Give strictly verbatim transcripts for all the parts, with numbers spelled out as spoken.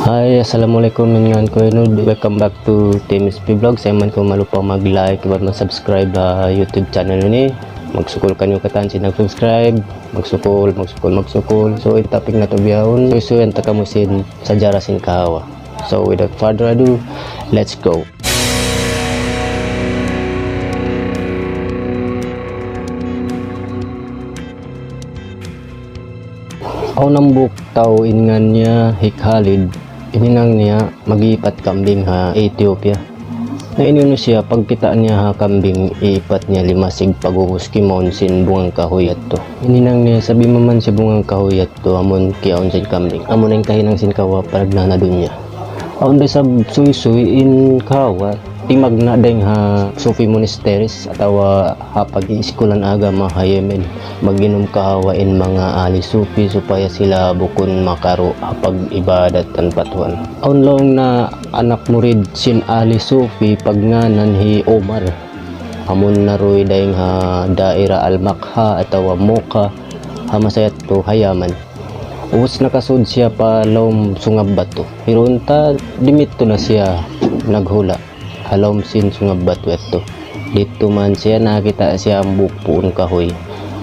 Hi, assalamualaikum, in ngan ku Enud. Welcome back to T M S P Vlogs. Ayaw man kamu malupa mag-like iban mag-subscribe ha YouTube channel ini. Magsukul kaniyu katan sin nag-subscribe. Magsukul, magsukul, magsukul. So, in topic natu' bihaun, suysuyan ta kamu sin sajara sin kahawa. So, without further ado, let's go. Awn hambuuk tau in ngan niya hi Khalid, in hinang niya mag-iipat kambing ha Ethiopia. Na in unu siya, pagkita' niya ha kambing, iipat niya limasig, pag'ubus kimaun sin bunga kahuy yadtu. In hinang niya, sabi maman sin bunga kahuy yadtu, amun kiyaun sin kambing. Amu na in kahinang sin kahawa panagnaan ha dunya. Awn da isab suysuy in kahawa, timagna' dayng ha Sufi monasteries atawa ha pag-iiskulan agama ha Yemen. Mag-inum kahawa in manga ahli Sufi supaya sila bukun makaru' ha pag-ibadat tanpa Tuhan. Awn laung na anak murid sin ahli Sufi pagngānan hi Omar. Amun naruy dayng ha daira Al-Makha atawa Mocha, ha masa yadtu ha Yaman. Ubus nakasud siya pa lawm sungab batu. Hirunta dimittu na siya naghula' ha lawm sin sungab batu yadtu. Didtu man siya nakakita' siya hambuuk puun kahuy.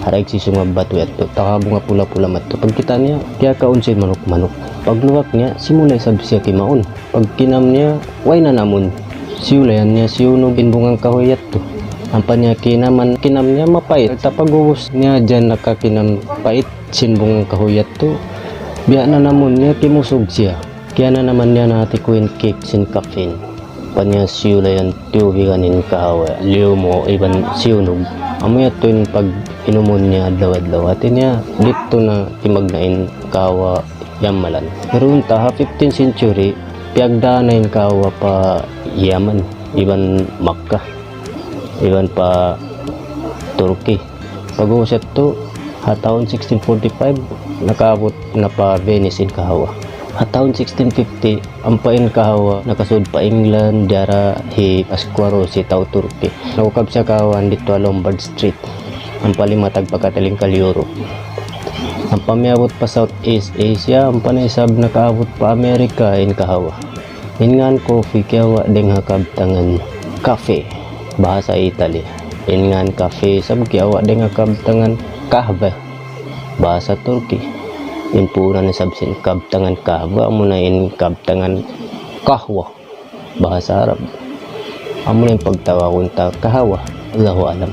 Haraig sin sungab batu yadtu. Takabunga pula-pula madtu. Pagkita' niya, kiyakaun sin manuk-manuk. Pagluwak niya, simula isab siya kimaun. Pagkinam niya, way nanamun. Siyulayan niya siyunug in bunga kahuy yadtu. Ampa niya kinaman, kinam niya mapait. Tapag'ubus niya dyan nakakinam pait sin bunga kahuy yadtu. Biya' nanamun niya kimusug siya. Kiyananaman niya na hati ku in cake sin caffeine. Ampa niya siyulayan tiyubigan in kahawa, liyumu' iban siyunug. Amu yadtu in pag-inumun niya adlaw-adlaw. Hati niya, didtu na timagna' in kahawa yamalan. Hirunta ha fifteenth century, piyagdaan na in kahawa pa Yaman, iban Makkah, iban pa Turkey. Pag'ubus yadtu, ha tahun sixteen forty-five, nakaabut na pa Venice in kahawa. Ha tahun sixteen fifty, ampa in kahawa nakasud pa England, diyara hi Pasquarossi, tau Turkey. Nag-ukab siya kahawa didtu ha Lombard Street. Ampa limatag pa katilingkal Europe. Ampa miyabut pa Southeast Asia, ampa na isab nakaabut pa America in kahawa. In ngan coffee kiyawa' dayng ha kabtangan cafe, bahasa Italy. In ngan cafe isab kiyawa' dayng ha kabtangan kahwa, bahasa Turkey. In puunan isab sin kabtangan kahwa, amuna in kabtangan kahwa, bahasa Arab. Amuna in pagtawagun ta kahawa. Allahu a'lam.